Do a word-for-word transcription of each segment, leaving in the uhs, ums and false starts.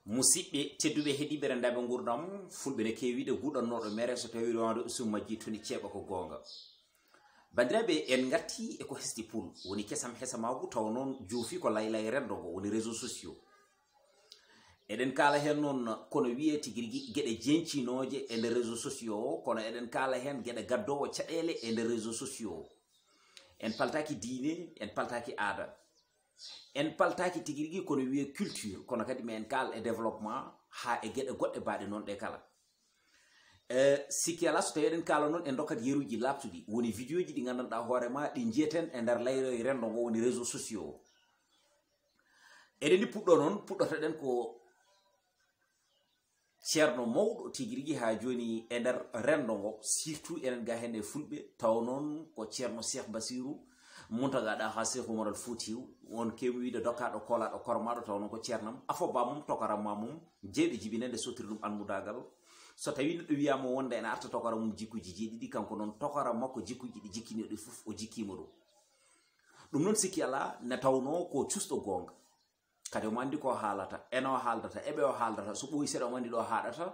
Musidɓe tedduɓe heɗiiɓe renndaɓe nguurndam, fulɓe ne keewi wiide guuɗannooɗo mere so tawii waawde usum majji toni ceeɓa ko goonga. Banndiraaɓe, en ngartii e ko hesti pul, woni kesam hesamaagu taw noon juufi ko laylay renndo ngo, woni réseaux sociaux. Eɗen kaala heen noon kono wiyee tigi rigi geɗe jeñcinooje e nder réseaux sociaux o, kono eɗen kaala heen geɗe gaddoowo caɗeele e nder réseaux sociaux o. En paltaaki diine, en paltaaki aada. En paltaaki tigi rigi kono wiyee culture, kono kadi ma en kaal e développement haa e geɗe goɗɗe baaɗe noon ɗe kala. Eh, sikki alaa so tawii eɗen kaala noon en ndokkat yeruuji laaɓtuɗi, woni vidéo ji ɗi nganndanɗaa hoore ma ɗi njiyeten e nder layroy renndo ngo woni réseaux sociaux o. Eɗen ndi puɗɗo noon, puɗɗotoɗen ko ceerno mawɗo tigi rigi haa jooni e nder renndo ngo, surtout enen ga heen e fulɓe, taw noon ko ceerno Cheikh Bassirou Mountaga Daha Cheikh Oumar Al Foutiyou, on keewi wiide dokkaaɗo, koolaaɗo, kormaaɗo, taw noon ko ceernam, afo ba mum, tokaram ma mum, jeyɗo jibinande sottiri ɗum almudaagal. So tawii neɗɗo wiyaama wonde ene arta tokara mum jikkuuji jeeɗiɗi, kanko noon tokara makko jikkuuji ɗi jikkinooɗi fof o jikkiima ɗum. Ɗum noon sikki alaa ne tawnoo ko cuusɗo goonga. Kadi omo anndi ko haalata, ene o haaldata, e ɓe o haaldata, so ɓooyi seeɗa omo anndi ɗo haaɗata.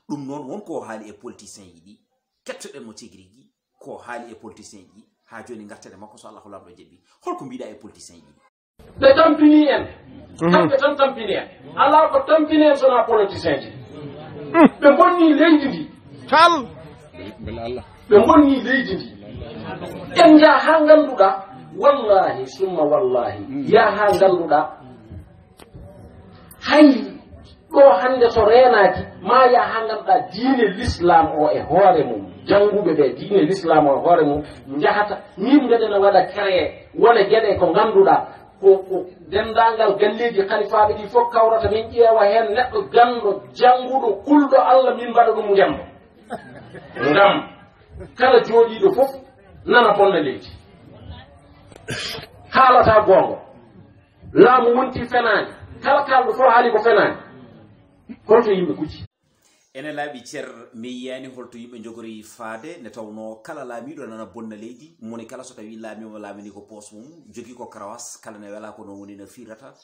Ɗum noon won ko o haali e politicienji ɗi. Kettoɗen mo tigi rigi ko o haali e politicienji ɗi. Haa jooni ngarten e makko so Allahu Laamɗo jaɓi. Hol ko mbiɗa e politicienji ɗi? Ɓe tampini en. Mhm. Kamɓe tan tampini en. Alaa ko tampini en so wonaa politicienji. Ɓe bonni leydi ndi. Tal. Ɓe bonni leydi ndi. En njaha haa ngannduɗaa, wallaahi, summa wallaahi, yaha haa ngannduɗaa, hay ɗo hannde so reenaaki, ma yaha haa ngannduɗaa diine l'islam o e hoore mum, jannguɓe ɓe diine l'islam o e hoore mum, njahata, min mbeɗen waɗa créé, wona geɗe ko ngannduɗaa, ko, ko denndaangal galleeji kalifaaɓe ɗi fof kawrata, min ƴeewa heen neɗɗo ganndo, jannguɗo, kulɗo Allah, min mbaɗa ɗum ngemba. Ngam kala jooɗiiɗo fof nana bonna leydi. Haalata goonga. Laamu wonti fenaani. Kala kaalɗo fof haali ko fenaani. Holto yimɓe kucci? Ene laaɓi cer, mi yiyaani holto yimɓe njogori faade, nde tawnoo kala laamiiɗo nana bonna leydi, moni kala so tawii laamiima, laamini ko poos mum, jogii ko karawaas, kala ne welaa ko noon woni no fiirata.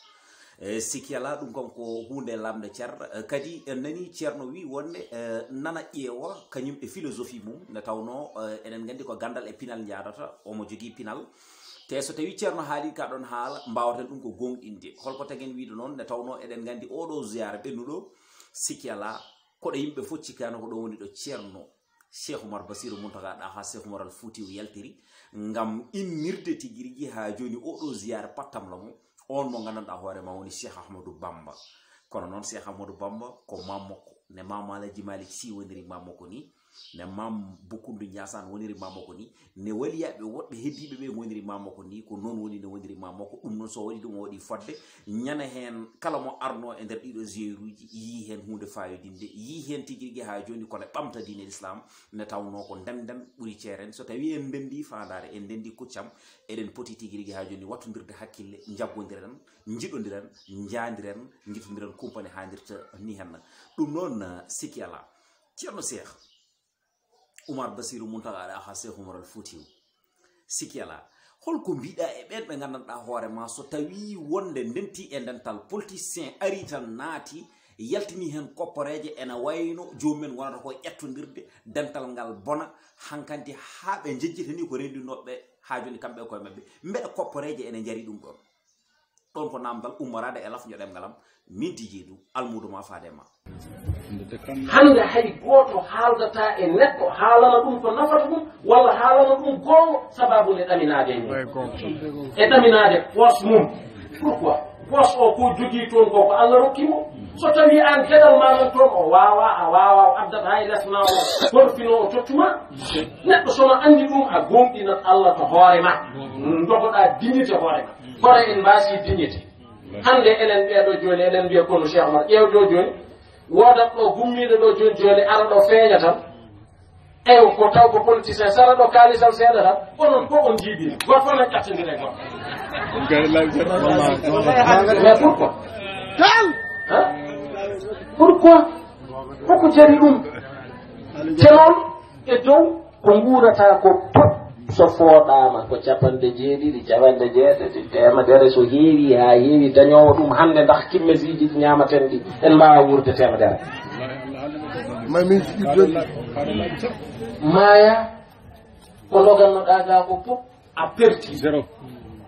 E, sikki alaa, ɗum kam ko huunde lamnde cer. E, kadi en nanii ceerno wii wonde, e, nana ƴeewa kañum e philosophie mum, nde tawnoo, e, eɗen nganndi ko ganndal e pinal njaadata, omo jogii pinal. Te so tawii ceerno haalii ka ɗoon haala, mbaawaten ɗum ko goongɗinde. Holko tagen wiide noon, nde tawnoo eɗen nganndi oo ɗoo ziyaara ɓennuɗo, sikki alaa, koɗo yimɓe fof cikkaano ko ɗo woni ɗo ceerno Cheikh Oumar Bassirou Mountaga Daha Cheikh Oumar Al Foutiyou yaltiri ngam innirde tigi rigi haa jooni oo ɗoo ziyaara pattamlamo, oon mo nganndanɗaa hoore ma woni Cheikh Ahmadou Bamba. Kono noon Cheikh Ahmadou Bamba ko maam makko, ne Maam Alhaji Malick Sy woniri maam makko ni, ne Maam Boukountou Ndiassane woniri maam makko ni, ne waliyaaɓe woɗɓe heddiiɓe ɓe ngoniri maam makko ni, ko noon woni ne woniri maam makko. Ɗum noon so waɗi ɗum o waɗi fodde, ñande heen kala mo arno e nder ɗiɗo ziyeeruuji yii heen huunde faayidinnde, yii heen tigi rigi haa jooni ko ne ɓamta diine l'islam, ne tawnoo ko ndennden ɓuri ceeren. So tawii en ndenndii faandaare, en ndenndii kuccam, eɗen poti tigi rigi haa jooni wattondirde hakkille, njaggondiren, njiɗondiren, njaandiren, ngitondiren kumpane haa ndirta ni henna. Ɗum noon, sikki alaa. Ceerno Cheikh Oumar Bassirou Mountaga Daha Cheikh Oumar Al Foutiyou. Sikki alaa. Holko mbiɗa e ɓeen ɓe nganndanɗaa hoore ma, so tawii wonde ndenti e ndental politicien ari tan naati, yaltini heen kopporeeje, ene wayno joomum en wonata ko ƴettondirde, dental ngal bona, hankanti haa ɓe njejjitani ko renndinooɓe haa jooni kamɓe e koye maɓɓe. Mbeɗa kopporeeje ene njari ɗum ɗoon? Ɗoon ko naamndal ummoraade e lafnjo ɗemngal am, min Didier Dou, almuudo ma faade ma. Hannde hay gooto haaldataa e neɗɗo haalana ɗum ko nafata ɗum, walla haalana ɗum goonga, sababu nde ɗaminaade e mum. E ɗaminaade poos mum. Pourquoi? Poos o ko jogii toon ko, ko Allah rokki mo. So tawii aan geɗal ma nan toon, o waawaa, a waawaa, o addat hay les ma, o horfino, o tottuma. Neɗɗo so no anndi ɗum, a goongɗinat Allah to hoore ma. Ndogoɗaa dignité hoore ma. Kono en mbaasi dignité. Hannde enen ɓee ɗo jooni, eɗen mbiya kono Cheikh Omar, ƴeew ɗo jooni, woodat ɗo gummiiɗo ɗo jooni, jooni ara ɗo feeña tan. Eyo, ko taw ko politicien sara ɗo kaalisal seeɗa tan, onon fof on njiiɓi. Gooto fof na ƴattindira e goɗɗo. Ɗum kay live tan. Mais pourquoi? Hein? Pourquoi? Koko jari ɗum? Te noon e dow ko nguurata ko pop. So fooɗaama ko capanɗe jeeɗiɗi, capanɗe jeetati, teemedere, so heewi haa heewi, dañoowo ɗum hannde, ndax kimmesiiji ɗi ñaamaten ɗi, en mbaawa wuurde teemedere. Maaya ko logannoɗaa gaa ko fof, a perti. Zéro.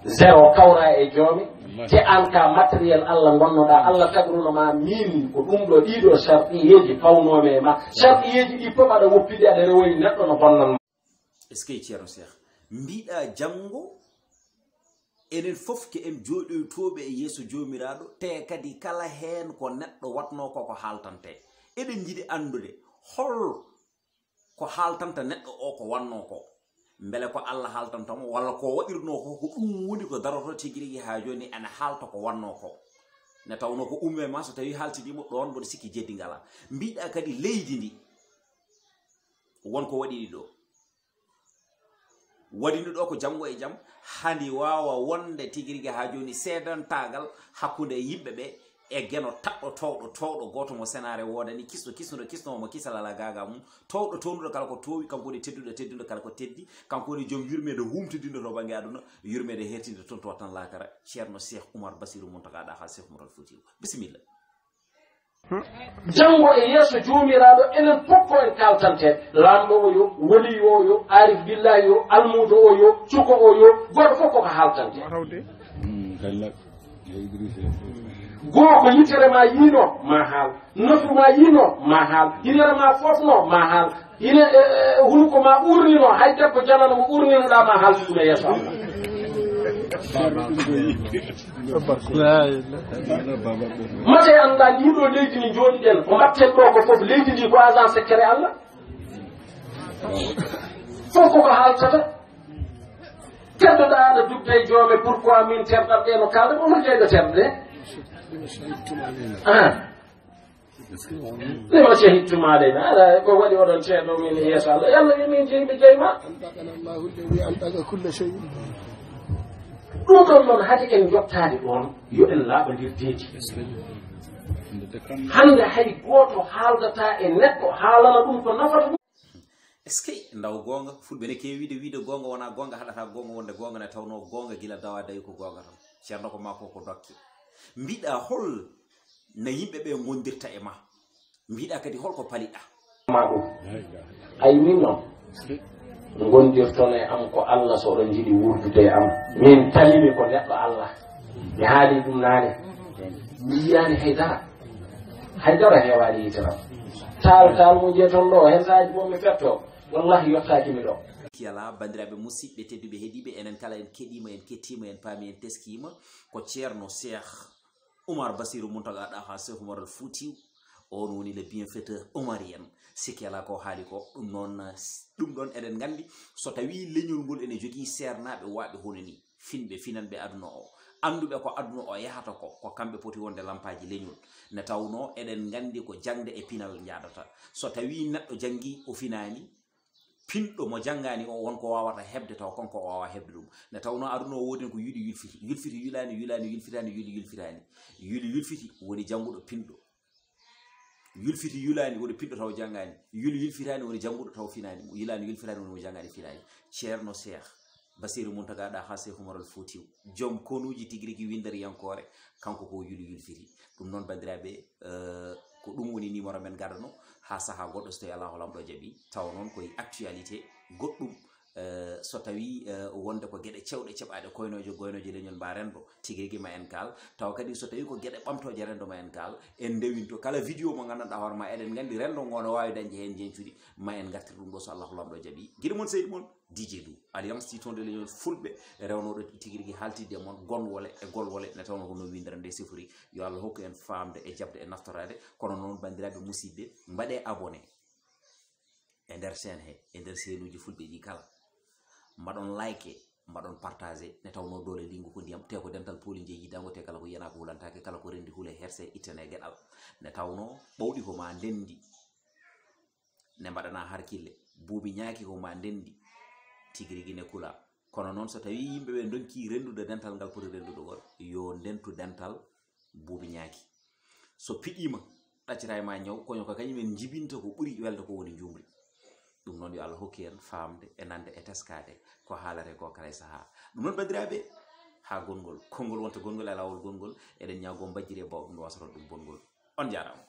Zéro kawra e joomi. Te aan ka matériel Allah ngonnoɗaa, Allah tagruno ma miin ko ɗum ɗo, ɗiɗo sarɗiyeeji pawnoomi e ma. Sarɗiyeeji ɗi fof aɗa woppiɗi, aɗa rewoyi neɗɗo no bonnan ma. Est-ce que Ceerno Seex, mbiɗa janngo enen fof ko en jooɗoytooɓe e yeeso Joomiraaɗo, te kadi kala heen ko neɗɗo waɗnoo ko ko haaltante. Eɗen njiɗi anndude hol ko haaltanta neɗɗo o ko wannoo ko. Mbele ko Allah haaltanta mo, walla ko waɗirnoo ko, ko ɗum woni ko daroto tigi rigi haa jooni ene haalta ko wannoo ko. Ne tawnoo ko umme ma, so tawii haaltidii mo ɗoon, mboɗo sikki jeddi ngalaa. Mbiɗa kadi leydi ndi, won ko waɗi ɗi ɗo. Waɗi ɗi ɗo ko janngo e jam, hani waawa wonde tigi rigi haa jooni seedantaagal hakkunde yimɓe ɓe e geno taɗɗo toowɗo, toowɗo gooto mo senaare woodani, kisɗo, kisnuɗo, kisnoowo mo kisal alaa gaagaa mum, toowɗo, toownuɗo kala ko toowi, kanko woni tedduɗo, tedduɗo kala ko teddi, kanko woni joom yurmeende huumtidinde to bannge aduna, yurmeende heertinde toon to tan laakara, Ceerno Seex Umar Basiiru Muntaga Ɗaha Seex Umar Al Fuutiyu. Bisimilla. Janngo e yeeso Joomiraaɗo, enen fof ko en kaaltante, laamɗo o yo, waliyu o yo, aarif billaahi yo, almuudo o yo, cuko o yo, gooto fof koko haaltante. Goo ko yitere ma yiino, ma haal. Nofru ma yiino, ma haal. Hinere ma foofno, ma haal. Ine, eh, eh, hunuko ma urnino, hay debbo janano mo urninoɗa, ma haal ɗum e yeeso Allah. Mate annda ndi ɗo leydi ndi jooɗiɗen, ko mbatten ɗo ko fof, leydi ndi ko agent secret Allah. Fof koko haaltata. Keddoɗa aɗa dugde e joome, pourquoi min terɗat ɗe no kalda, ko hol jeyɗo terɗe ɗe? Ah. Lima shahidtum alayna. Ala ko waɗi oɗon ceedo min e yeeso Allah? Yalla yo min jeyi, ɓe jeyi ma. أنطقنا الله الذي أنطق كل شيء. Ɗum ɗon noon, hade en jottaade ɗoon, yo en laaɓondir deedi. Hannde hay gooto haaldata e neɗɗo haalana ɗum ko nafata ɗum. Est-ce que ndaw goonga? Fulɓe ne keewi wiide, wiide goonga wonaa goonga, haɗata goonga wonde goonga, ne tawnoo goonga gila dawa dawi ko goonga tan. Ceerno ko maa ko ko dokke. Mbiɗa hol no yimɓe ɓe ngondirta e ma? Mbiɗa kadi hol ko paliɗa? Ma ɗum. Ay min noon, ngondirton e am ko Allah, so oɗon njiɗi wuurdude e am. Min talimi ko neɗɗo Allah. Mi haali ɗum naane. Mi yiyaani hay dara. Hay dara heewaani yitere am. Taal, taal mo njiyaton ɗo, heen saaji fof mi fetto. Wallahi yottaaki mi ɗo. Kiyala, banndiraaɓe musidɓe tedduɓe heɗiiɓe, enen kala en keɗiima, en kettiima, en paami, en teskiima. Ko Ceerno Seex Umar Basiiru Muntaga Ɗaha Seex Umar Al Fuutiyu. On woni le bienfaiteur omarien. Sikki alaa ko haali ko. Ɗum noon, ɗum ɗoon eɗen nganndi, so tawii leñol ngol ene jogii seernaaɓe waaɓe hono nii, finɓe, finanɓe aduna o, annduɓe ko aduna o yahata ko, ko kamɓe poti wonde lampaaji leñol. Ne tawnoo eɗen nganndi ko jaŋde e pinal njaadata. So tawii neɗɗo janngii, o finaani, pinɗo mo janngaani o, won ko waawata heɓde taw kanko o waawaa heɓde ɗum. Ne tawnoo aduna o woodi heen ko yuli yulfiti. Yulfiti yulaani, yulaani yulfitaani, yuli yulfitaani. Yuli yulfiti woni jannguɗo pinɗo. Yulfiti yulaani woni pinɗo taw janngaani. Yuli yulfitaani woni jannguɗo taw finaani. Yulaani yulfitaani woni mo janngaani finaani. Ceerno Seex Basiiru Muntaga Ɗaha Seex Umar Al Fuutiyu, joom konuuji tigi rigi winndariyankoore, kanko ko yuli yulfiti. Ɗum noon, banndiraaɓe, eh, ko ɗum woni numéro men gadano, haa sahaa goɗɗo, so tawii Allahu Laamɗo jaɓi. Tawa noon ko e actualité goɗɗum, eh, so tawii, eh, wonde ko geɗe cewɗe ceɓaaɗe koynooje, goynooje leñol mba renndo, tigi rigi ma en kaal. Tawa kadi so tawii ko geɗe ɓamtooje renndo ma en kaal. En ndewinto kala vidéo mo nganndanɗaa hoore ma, eɗen nganndi renndo ngo no waawi dañde heen njeñcudi, ma en ngartir ɗum ɗo so Allahu Laamɗo jaɓi. Giɗo mon seydi mon, D J Dou, Alliance Titon de Leñol Fulɓe, rewnooɗo tigi rigi haaltidde e mon gonwole e golwole, ne tawnoo ko no winndere nde sifori. Yo Allah hokku en faamde e jaɓde e naftoraade. Kono noon, banndiraaɓe musidɓe, mbaɗee abonné e nder chaîne he, e nder chaîne uji fulɓe ɗi kala. Mbaɗon like, mbaɗon partagé, ne tawnoo doole liingu ko ndiyam, te ko dental pooli njeyi yidaango, te kala ko yiyanaa ko hulantaake, kala ko renndi hule herse ittane geɗal. Ne tawnoo ɓawɗi ko ma ndenndi, ne mbaɗanaa harkille, buubi ñaaki ko ma ndenndi, tigi rigi ne kula. Kono noon, so tawii yimɓe ɓe ndonki renndude dental ngal poti renndude ngol, yo ndentu dental buubi ñaaki. So piɗiima, ɗaccata e ma ñaw, kono ko kañum en njibinta ko ɓuri welde ko woni njuumri. Ɗum noon yo Allah hokku en faamde e nande e teskaade ko haalate ko kala e sahaa. Ɗum noon banndiraaɓe, haa gongol, konngol wonta gongol e laawol gongol, eɗen ñaagoo mbajjiri e bawɗo ɗum wasata ɗum bongol. On jaaraama.